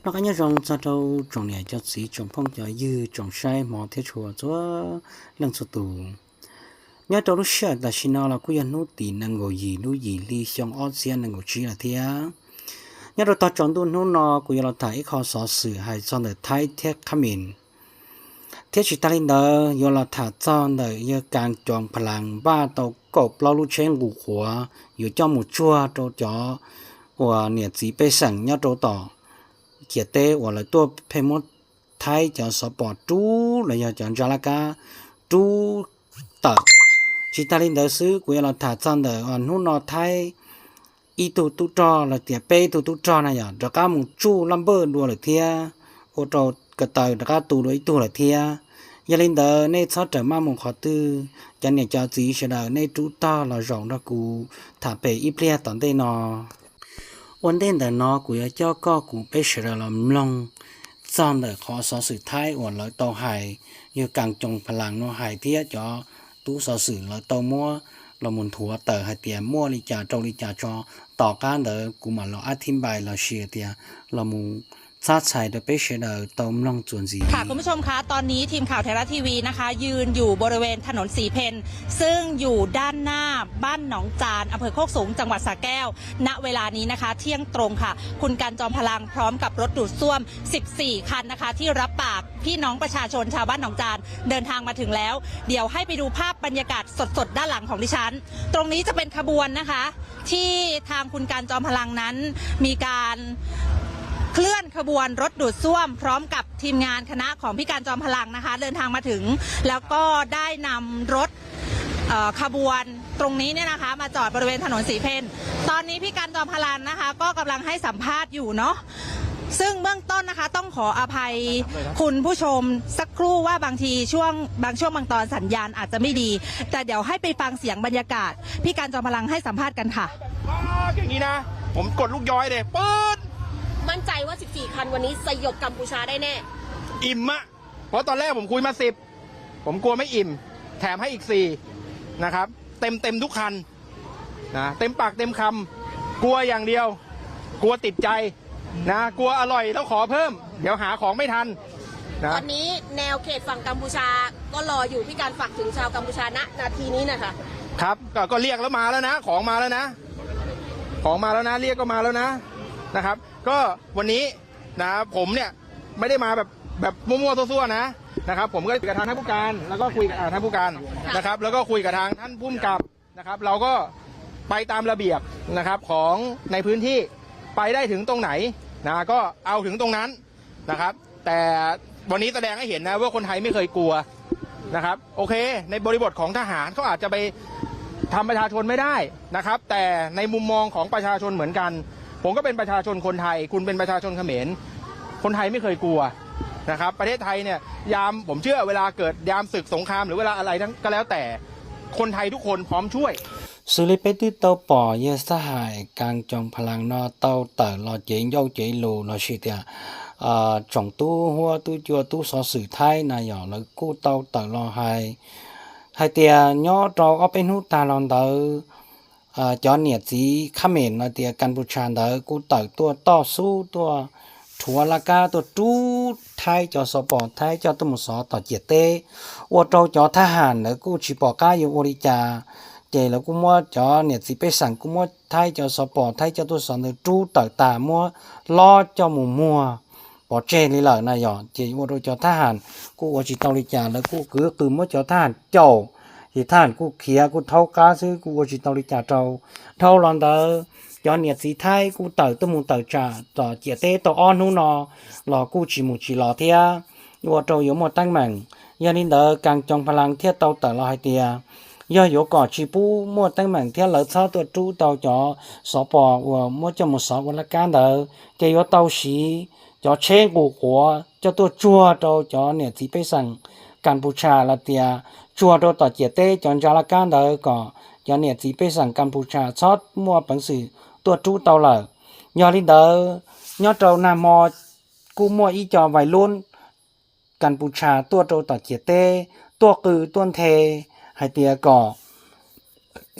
Noj qab nyob zoo txog rau tsoom niam cov txiv tsoom phooj cov ywg tsoom saib hmov thiab tshua txhua leej txhua tus. Nyob rau lub sij hawm tam sim no los kuj yog hnub tim nees nkaum yim lub yim hli xyoo ob txhiab nees nkaum tsib lawm thiab. Nyob rau tog tsaus ntuj hnub no kuv yuav los tham ib qho xov xwm hais txog ntawm Thaib thiab Khab Mes. Thiab tsis tas li ntawd yuav los tham txog ntawm yawg Kas Coos Phas Las npaj tau kaum plaub lub tsheb nqus quav yuav coj mus tsuag rau cov uas niam txiv pej xeem nyob rau tom ciam teb uas lawv tuaj pheej muab Thaib cov xov pos rub los yog cov ntsa laj kab rub tawm. Tsis tas li ntawd xwb kuv yuav los tham txog ntawm hnub no Thaib ib tug tub rog los tias peb tug tub rog na yog rov qab mus tsuj laj npawj dua lawm thiab, ua rau ko taw rov qab tu dua ib tug lawm thiab. Yog li ntawd nej txhob rawm maj mus qhov twg, cov niam cov txiv sawv daws nej rub tog los zaum nrog kuv tham pem ib pliag tom ntej no. Ua ntej ntawm no kuv yuav coj koj kuv peb sawv daws los mloog txog ntawm qhov xov xwm Thaib uas lawv tau hais, yawg Kas Coos Phas Las no hais thiab cov tub xov xwm lawv tau muab los mus nthuav tawm hais tias muaj li cas rau li cas tso. Tom qab ntawd kuv mam los ab thib npais los sis tias los mus txhab txhais rau peb sawv daws tau mloog txuas ntxiv. ค่ะ คุณผู้ชมคะ ตอนนี้ทีมข่าวไทยรัฐทีวีนะคะ ยืนอยู่บริเวณถนนสีเพน ซึ่งอยู่ด้านหน้าบ้านหนองจาน อำเภอโคกสูง จังหวัดสระแก้ว ณ เวลานี้นะคะ เที่ยงตรงค่ะ คุณกันจอมพลังพร้อมกับรถดูดซ่วม สิบสี่ คันนะคะ ที่รับปากพี่น้องประชาชนชาวบ้านหนองจาน เดินทางมาถึงแล้ว เดี๋ยวให้ไปดูภาพบรรยากาศสดๆ ด้านหลังของดิฉัน ตรงนี้จะเป็นขบวนนะคะ ที่ทางคุณกันจอมพลังนั้นมีการเคลื่อนขบวนรถดูดซ่วมพร้อมกับทีมงานคณะของพี่กันจอมพลังนะคะ เดินทางมาถึง แล้วก็ได้นำรถ เอ่อ ขบวนตรงนี้เนี่ยนะคะ มาจอดบริเวณถนนสีเพน ตอนนี้พี่กันจอมพลังนะคะ ก็กำลังให้สัมภาษณ์อยู่เนาะ ซึ่งเบื้องต้นนะคะ ต้องขออภัยคุณผู้ชมสักครู่ว่าบางทีช่วง บางช่วงบางตอนสัญญาณอาจจะไม่ดี แต่เดี๋ยวให้ไปฟังเสียงบรรยากาศพี่กันจอมพลังให้สัมภาษณ์กันค่ะ อย่างนี้นะ ผมกดลูกย้อยเลย ปื๊ด มั่นใจว่า สิบสี่ คันวันนี้สยบกัมพูชาได้แน่ อิ่มอะ เพราะตอนแรกผมคุยมา สิบ ผมกลัวไม่อิ่ม แถมให้อีก สี่ นะครับ เต็มเต็มทุกคัน นะ เต็มปากเต็มคำ กลัวอย่างเดียว กลัวติดใจ นะ กลัวอร่อยแล้วขอเพิ่ม เดี๋ยวหาของไม่ทัน นะ ตอนนี้แนวเขตฝั่งกัมพูชาก็รออยู่ พี่การฝากถึงชาวกัมพูชา ณ นาทีนี้หน่อยค่ะ ครับ ก็ ก็เรียกแล้วมาแล้วนะ ของมาแล้วนะ ของมาแล้วนะ เรียกก็มาแล้วนะ นะครับ ก็วันนี้นะ ผมเนี่ย ไม่ได้มาแบบ แบบมั่วๆซั่วๆนะ นะครับ ผมก็คุยกับทางท่านผู้การ แล้วก็คุยกับ อ่า ท่านผู้การ นะครับ แล้วก็คุยกับทางท่านผู้กำกับ นะครับ เราก็ไปตามระเบียบ นะครับ ของในพื้นที่ ไปได้ถึงตรงไหน นะ ก็เอาถึงตรงนั้น นะครับ แต่วันนี้แสดงให้เห็นนะว่าคนไทยไม่เคยกลัว นะครับ โอเค ในบริบทของทหารเขาอาจจะไปทำประชาชนไม่ได้ นะครับ แต่ในมุมมองของประชาชนเหมือนกัน ผมก็เป็นประชาชนคนไทย คุณเป็นประชาชนเขมร คนไทยไม่เคยกลัว นะครับ ประเทศไทยเนี่ย ยาม ผมเชื่อเวลาเกิดยามศึกสงคราม หรือเวลาอะไรทั้ง ก็แล้วแต่ คนไทยทุกคนพร้อมช่วย Xws li peb twb tau pom yawg xab hais Kas Coos Phas Las no tau tawm los cev ncauj cev lus los sis tias tsoom tub huab tub cua tub xov xwm Thaib na yog lawv kuj tau tawm los hais, hais tias nyob rau ob peb hnub tag los ntawd cov niam txiv Khab Mes no tias Kas Pus Tshas ntawd kuj tawm tuaj toj xub tuaj rhuav laj kab tuaj rub Thaib cov xov pos Thaib coj tuaj mus xov tom ciam teb, ua rau cov thab ham ntawd kuj tsis pom qab yuav ua li cas. Ces lawv kuj muab cov niam txiv pej xeem kuj muab Thaib cov xov pos Thaib coj tuaj xov ntawd rub tawm tas muab lob coj mus muag pov tseg li lawm na yog ces ua rau cov thab ham kuj ua tsis tau li cas, lawv kuj kwv qw muab cov thab ham caum, ces thab ham kuj khiav kuj thaub qab xwb kuj ua tsis tau li cas rau. Dhau los ntawd cov niam txiv Thaib kuj tawm tuaj mus tawm tsam tom ciam teb tau ob hnub no los kuj tsis mus tsis los thiab, ua rau yuav muaj teeb meem. Yog li ntawd Kas Coos Phas Las thiaj tau tawm los hais tias yog yuav kom tsis pub muaj teeb meem thiab lawv txhob tuaj rub tau cov xov pos uas muab coj mus xov ua laj kab ntawd ces yuav tau siv cov tsheb nqus quav coj tuaj tsuag rau cov niam txiv pej xeem Kas Pus Tshas los tias tsuag rau tom ciam teb cov ntsa laj kab ntawd kom cov niam txiv pej xeem Kas Pus Tshas txhob muaj peev xwm tuaj rub tau lawm. Yog li ntawd nyob rau nag hmo kuj muaj ib co vais lub Kas Pus Tshas tuaj rau tom ciam teb tuaj qw tuaj nthe hais tias kom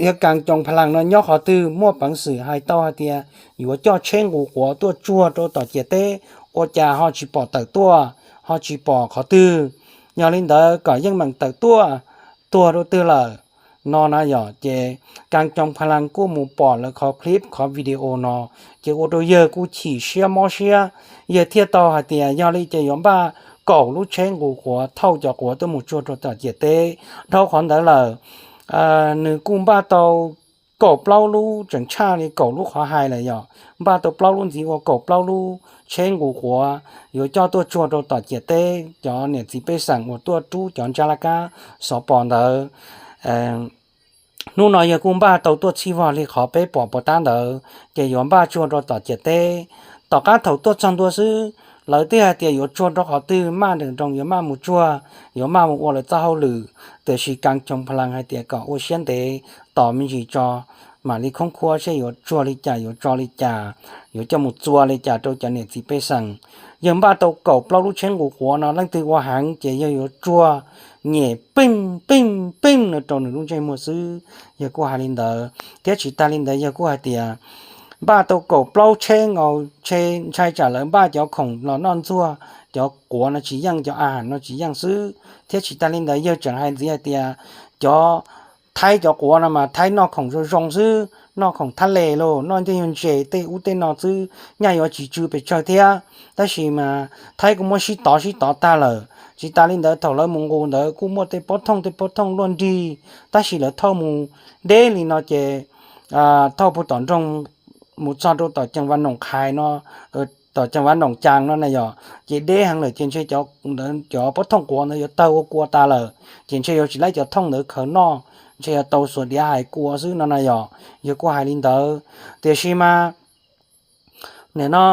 yawg Kas Coos Phas Las no nyob qhov twg muaj peev xwm hais tau hais tias yuav coj tsheb nqus quav tuaj tsuag rau tom ciam teb ua cas ho tsis pom tawm tuaj, ho tsis pom qhov twg. Yog li ntawd kom yeej meem tawm tuaj, tuag rau twg lawm no na yom. Ces Kas Coos Pha Las kuj mus pom lawv qhov clip qhov video no, ces ua rau yawg kuj chim siab mob siab. Yawg thiaj tau hais tias yog li ces yuav npaj kaum lub tsheb nqus quav thauj cov quav tuaj mus tsuag rau tom ciam teb. Dhau qhov ntawd lawm, nws kuj npaj tau kaum plaub lub, tseem tshaj li kaum lub qhov hais lawm yom, npaj tau plaub lub ntxiv ua kaum plaub lub tsheb nqus quav yuav coj tuaj tsuag rau tom ciam teb cov niam txiv pej xeem uas tuaj rub cov ntsa laj kab xov pos ntawd. Hnub no yawg kuj npaj tau tuaj txhij vog li qhov peb pom puas tab ntawd, ces yuav npaj tsuag rau tom ciam teb. Tom qab thaum tuaj txog ntua xwb, lawv twb hais tias yuav tsuag rau qhov twg, maj nroos yuav maj mus tsuag, yuav maj mus ua lawv txoj hauj lwm. Tiam sis Kas Coos Pha Las hais tias kom ua siab ntev, tos me ntsis tso, mam li khoob khuab seb yuav tsuag li cas, yuav tso li cas, yuav coj mus txua li cas rau cov niam txiv pej xeem. Yawg npaj tau kaum plaub lub tsheb nqus quav no, leej twg ua heev ces yawg yuav tsuag nyem peej peej peej no rau nws lub ntsej muag xwb. Yawg kuj hais li ntawd, thiab tsis tas li ntawd yawg kuj hais tias npaj tau kaum plaub tsheb nqus, ntshai tsam lawv npaj cov khoom los noj ntxuag, cov quav no tsis yeej, cov a has no tsis yeej xwb. Thiab tsis tas li ntawd yawg tseem hais ntxiv hais tias cov Thaib cov quav no mas Thaib noj khoom zoo zoo xwb, noj khoom thab les los noj tej nyuag ntses tej ub tej no xwb, nyaj yuav tsis tsw pes tsawg thiab. Tab sis mas Thaib kuj muab sib tov sib tov tag lawm. Tsis tas li ntawd thaum lawv mus nqus ntawd kuj muaj tej pob thooj tej pob thooj luaj nrig, tab sis lawv thauj mus deb li no ces thauj puag tom nroog mus txog rau tom cees Vaj Noom Qhais no, tom cees Vaj Noom Cas no na yom, ces deb heev lawm ces ntshe cov pob thooj quav ntawd yuav tawg ua kua tas lawm, ces ntshe yuav tsis laib cov thooj ntawd khaws noj, ntshe yuav tau xuas diav hais kua xwb no na yom. Yawg kuj hais li ntawd, tiam sis mas nim no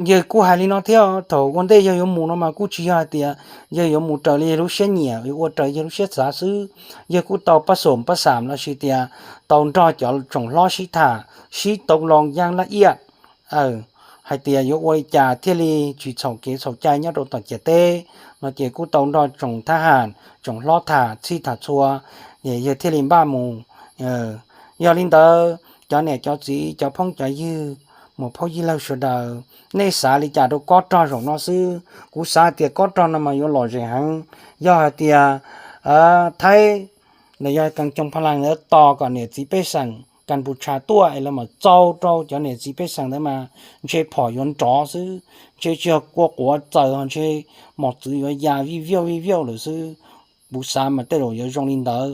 yawg kuj hais li no thiab, thaum ua ntej yawg yuav mus no mas kuj tsis yog hais tias yawg yuav mus raws li yawg lub siab nyiam, yuav ua raws yawg lub siab xav xwb. Yawg kuj tau pab xom pab xam los sis tias tau nrog cov tsoom hlob sib tham, sib tau loo yaj laj iaj hais tias yuav ua li cas thiaj li tsis txhaum kev txhaum cai nyob rau tom ciam teb no ces kuj tau nrog tsoom thab ham tsoom hlob tham txhij tham txhua, yawg thiaj li npaj mus. Yog li ntawd cov niam cov txiv cov phooj cov ywg, muam phauj yij laug sawv daws, nej xav li cas rau kob rog zaum no xwb? Kuv xav tias kob rog no mas yuav lom zem heev. Yog hais tias Thaib los yog Kas Coos Pha Las tos kom niam txiv pej xeem Kas Pus Tshas tuaj es lawv mam txau rau cov niam txiv pej xeem ntawd mas ntshe phom yuav nrov xwb, ntshe tsis yog kua quav txaws ho ntshe mos txwv yuav ya vij viauj vij viauj lawm xwb. Kuv xav mas tej zaum yuav zoo li ntawd,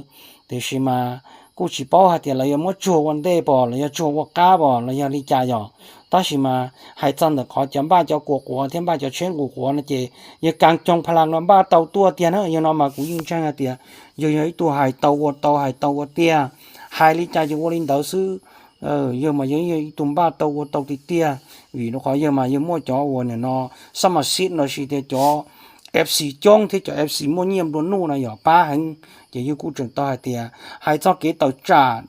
tiam sis mas kuj tsis paub hais tias lawv yuav muab tsuag ua ntej pom los yog tsuag ua qab pom los yog li cas yom. Tab sis mas hais txog ntawm qhov cov npaj cov kua quav thiab npaj cov tsheb nqus quav no ces yawg Kas Coos Pha Las no npaj tau tuaj tiag na. Yawg no mas kuv yeej ntseeg hais tias yawg yog ib tug hais tau ua tau hais tau ua tiag, hais li cas yawg ua li ntawd xwb. Yawg mas yog ib tug npaj tau ua tau tiag tiag, vim rau qhov yawg mas yawg muaj cov uas nim no xab mas xib los sis tias cov F C coob thiab cov F C muaj nyiaj nplua nuj no yog pab heev. Ces yawg kuj tseem tau hais tias hais txog kev tawm tsam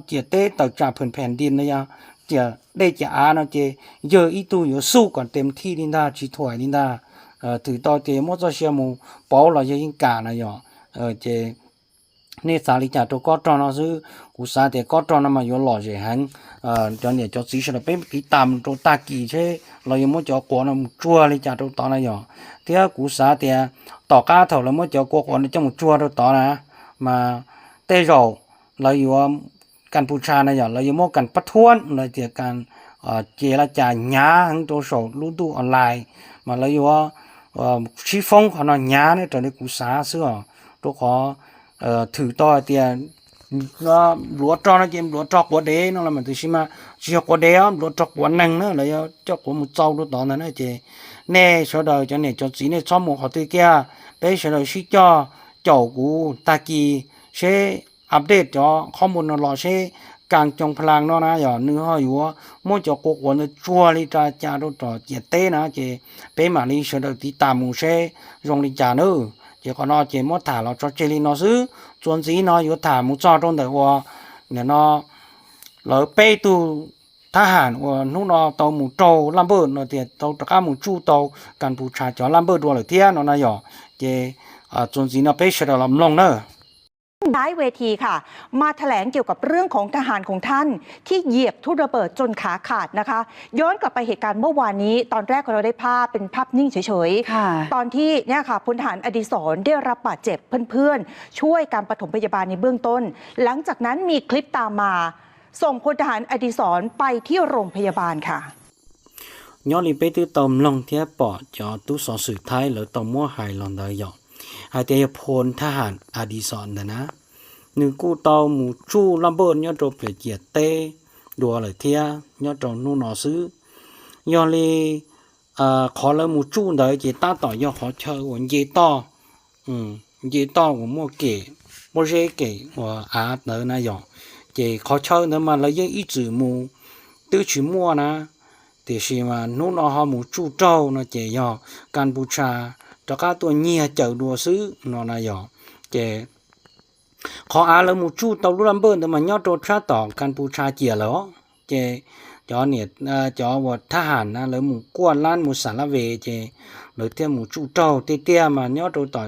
ciam teb tawm tsam phem phem nti no yog ciam dej ciam av no ces yawg ib tug yuav xub kom tes thij li ntag tsis thuam li ntag. Twb tau tias yuav muab txoj sia mus pauv los yawg yeej kam no yom. Ces nej xav li cas rau kob rog no xwb, kuv xav tias kob rog no mas yuav lom zem heev. Cov niam cov txiv sawv daws peb tiv tam rau tag kis seb los yuav muab cov quav no mus tsuag li cas rau tod na yom. Thiab kuv xav tias tom qab thaum lawv muab cov kua quav no coj mus tsuag rau tod na, mas tej zaum lawv yuav, Kas Pus Tshas na yom, lawv yuav muab kas pab thuab los tias kas ces la cas hnyav heev rau saum lub ntuj online, mas lawv yuav sib foob qhov no hnyav ne raws li kuv xav xwb os. Rau qhov thwm tau hais tias npluav rog no ces npluav rog quav dev no los mas tiam sis mas tsis yog quav dev os, npluav rog quav neeg na, lawv yuav coj quav mus txau rau tod ntag na. Ces nej sawv daws cov niam cov txiv nej txhob mus qhov twg kiag, peb sawv daws sib coj caum kuv tag kis seb update cov qhov mus no los seb Kas Coos Pha Las no na yom, nws ho yuav muab cov kua quav ntawd tsuag li cas rau tom ciam teb na, ces peb mam li sawv daws tiv tam mus seb zoo li cas na. Ces qhov no ces muab tham los tso tseg li no xwb, txuas ntxiv no yuav tham mus txog rau ntawm uas nim no lawv peb tug thab ham uas hnub no tau mus raug laj npawj no tias tau rov qab mus tsuj tau Kas Pus Tshas cov laj npawj dua lawm thiab no na yom. Ces txuas ntxiv no peb sawv daws los mloog na. ย้ายเวทีค่ะ มาแถลงเกี่ยวกับเรื่องของทหารของท่านที่เหยียบทุ่นระเบิดจนขาขาดนะคะ ย้อนกลับไปเหตุการณ์เมื่อวานนี้ ตอนแรกเราได้ภาพเป็นภาพนิ่งเฉยๆ ค่ะ ตอนที่เนี่ยค่ะ พลทหารอดิศรได้รับบาดเจ็บ เพื่อนๆ ช่วยการปฐมพยาบาลในเบื้องต้น หลังจากนั้นมีคลิปตามมา ส่งพลทหารอดิศรไปที่โรงพยาบาลค่ะ Nyob li peb twb tau mloog thiab pom cov tub xov xwm Thaib lawv tau muab hais los ntawd yom, hais tias yog phon thab ham Adison ntawd na, nws kuj tau mus tsuj laj npawj nyob rau pem ciam teb dua lawm thiab nyob rau hnub no xwb. Yog li qhov lawv mus tsuj ntawd ces tab tom yog qhov chaw uas nce toj, nce toj uas muaj kem, pob zeb kem uas av ntawd na yom. Ces qhov chaw ntawd mas lawv yeej ib txwm mus twb tsis muaj na, tiam sis mas hnub no ho mus tsuj raug no ces yog Kas Pus Tshas rov qab tuaj nyiag caws dua xwb no na yom. Ces qhov av lawv mus tsuj tau lub laj npawj ntawd mas nyob rau sab tom Kas Pus Tshas ciam lawm os. Ces cov, cov uas thab ham na lawv mus kuaj lab mus xam lab ves ces lawv thiaj mus tsuj raug tiag tiag mas nyob rau tom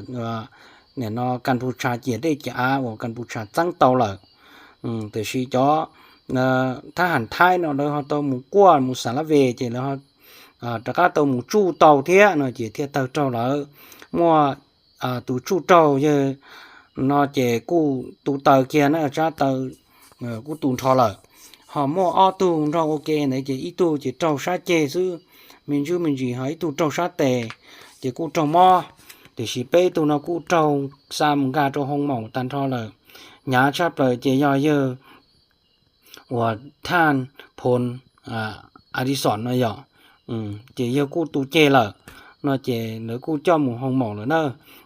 nim no Kas Pus Tshas ciam dej ciam av uas Kas Pus Tshas txeeb tau lawm. Tiam sis cov thab ham Thaib no lawv ho tau mus kuaj mus xam lab ves ces lawv rov qab tau mus tsuj tau thiab no ces thiaj tawg raug lawm. Muaj tus tsuj raug yawg no ces kuj tu taw kiag na, tsab taw kuj tu nrho lawm. Ho muaj ob tug nrog ua ke ntawd ces ib tug ces raug sab ceg xwb, me ntsis me ntsis, ho ib tug raug sab tes ces kuj raug mob. Tiam sis peb tug no kuj raug xa mus nkag rau hoo maum tag nrho lawm. Hnyav tshaj plaws ces yog yawg uas thab phon Adison no yom, ces yawg kuj tu ceg lawm no ces lawv kuj coj mus hoo maum lawm na.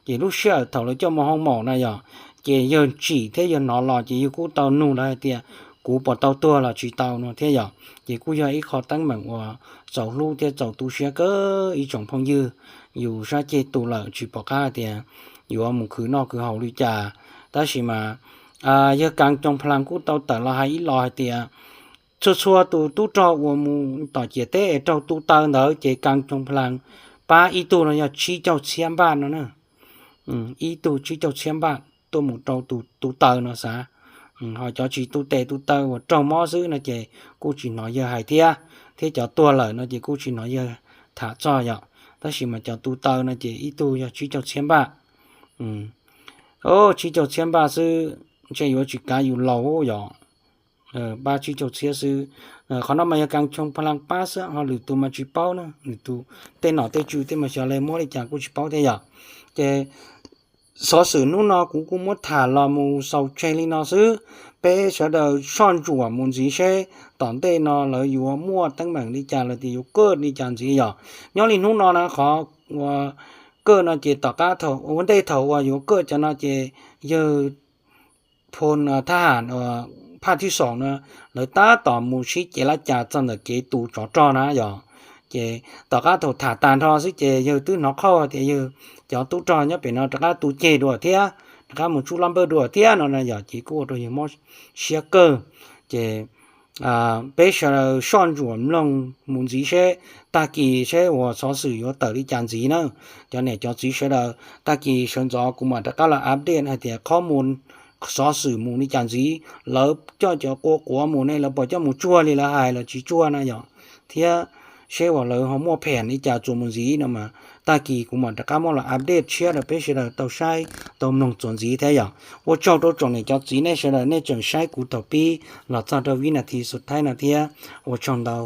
Ces lub sij hawm thaum lawv coj mus hoo maum na yom, ces yawg tsim thiab yawg hnov los ces yawg kuj tau nug lawv hais tias kuv puas tau tuag los tsis tau no thiab yom. Ces kuj yog ib qho teeb meem uas txaus hlub thiab txaus tu siab kawg ib tsoom phooj ywg, yus sab ceg tu lawm tsis pom qab tias yuav mus khwv noj khwv haus li cas. Tab sis mas yawg Kas Coos Plas kuj tau tawm los hais ib los hais tias txhua txhua tus tub rog uas mus tom ciam teb es raug tu taw ntawd ces Kas Coos Plas pab ib tug no yog tsib caug txhiab npaj no na. Ib tug tsib caug txhiab npaj tuaj mus rau tus tu taw no xav. Ho cov tsis tu tes tu taw uas raug mob xwb no ces kuj tsis hnov yawg hais thiab, thiab cov tuag lawm no ces kuj tsis hnov yawg tham txog yom. Tab sis mas cov tu taw no ces ib tug yog tsib caug txhiab npaj. Tsib caug txhiab npaj xwb, ntshe yuav tsis kav yus laus yom. Pab tsib caug txhiab xwb. Qhov no mas yog Kas Coos Plas pab xwb, ho lwm tus mas tsis paub na, lwm tus tej nom tej tswv tej mas xyov li muab li cas kuj tsis paub thiab yom. Ces xov xwm hnub no kuv kuj muab tham los mus xaus tseg li no xwb. Peb sawv daws soj ntsuam mus ntxiv seb tom ntej no lawv yuav muaj teeb meem li cas los tias yuav kaj li cas ntxiv yom. Nyob li hnub no na qhov uas kaj no ces tom qab thaum ua ntej thaum uas yuav kaj cov no ces yawg phon thab ham Phaj Thib Xoom no lawv tab tom mus sib ceg laj cas txog ntawm kev tu tsov rog na yom. Ces tom qab thaum tham tag nrho xwb ces yawg twb hnov qhauj tias yawg cov tub rog nyob pem no rov qab tu ceg dua thiab, rov qab mus tsuj laj npawj dua thiab no na yom, ces kuj ua rau yawg mob siab kawg. Ces peb sawv daws soj ntsuam mloog mus ntxiv seb tag kis seb uas xov xwm yuav tawm li cas ntxiv na. Cov niam cov txiv sawv daws, tag kis sawv ntxov kuv mam rov qab los update hais tias qhov mus xov xwm mus li cas ntxiv, lawv coj cov qua quav mus ne lawv puas coj mus tsuag li lawv hais los tsis tsuag na yom, thiab seb uas lawv ho muaj phem li cas txuas mus ntxiv no mas tag kis kuv mam rov qab muab los update tshiab rau peb sawv daws tau saib tau mloog txuas ntxiv thiab yom. Ua tsaug rau tsoom niam cov txiv nej sawv daws nej tseem saib kuv thaum pib los txog rau vib nas this xus thaib no thiab, ua tsaug ntau.